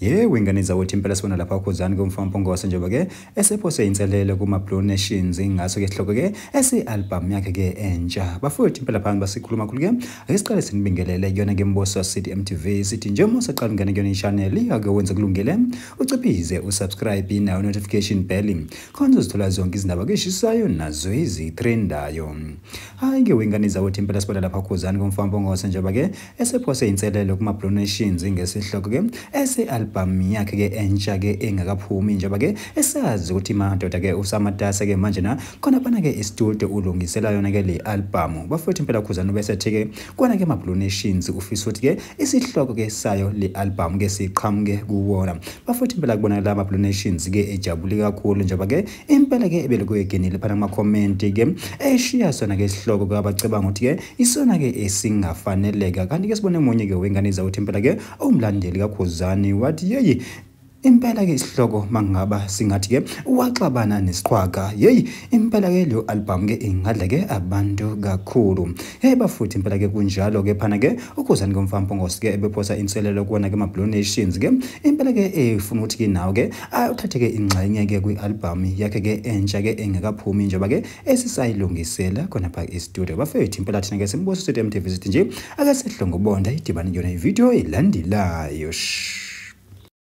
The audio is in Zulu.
Yebo, ingane zawethu, impela sibona lapha uKhuzani kumfana Mpungose njengoba ke esephose inselelo kuma-Blue Nations ngaso ke sihloko ke esi-album yakhe ke entsha. Bafowethu, impela phansi basikhuluma kakhulu ke, ake siqale sinibingelele kuyona ke Mboso City MTV. Sithi njengoba usaqala ungena kuyona i-channel, ake wenze kulungile, uciphize usubscribe nayo notification bell khona uzothola zonke izindaba keshisayo nazo ezitrendayo. Hayi ke wengane zawethu, impela sibona lapha uKhuzani kumfana Mpungose njengoba ke esephose inselelo kuma-Blue Nations ngesihloko ke ese-album yakhe ke entsha ke engakaphumi, njengoba ke esazi ukuthi madoda ke usamatasa ke manje na khona phana ke e-studio ulungisela yona ke le album. Bafowethu, impela Khuzani besethe ke kona ke ma-Blue Nations ufisa ukuthi ke isihloko ke sayo le album ke siqhamuke kuwona. Bafowethu, impela kubonakala ama-Blue Nations ke ejabule kakhulu njengoba ke impela ke ebelokhu egenile phana kuma-comment ke eshiya sona ke isihloko ke abacabanga ukuthi ke isona ke esingafaneleka. Kanti ke sibone omunye ke wengane zawuthi impela ke umlandeli kaKhuzani wathi, "Yeyi, impela ke isihloko mangaba singathi ke waxabana nesiqhwaga, yeyi, impela ke leyo album ke ingadla ke abantu kakhulu." Hey bafuthi, impela ke kunjalo ke phana ke uKhuzani komfana Mpungose ke ebephosa inselelo kuwona ke ma-Blue Nations ke, impela ke efuna ukuthi ke nawo ke uthathe ke ingxenye ke kwi-album yakhe ke entsha ke engakaphumi, njengoba ke esisayilungisela khona pha e-studio. Bafethu, impela thina ke simbuso sithi MTV sithi nje ake sehlongobonda idibane kuyona ividiyo elandelayo. Shh.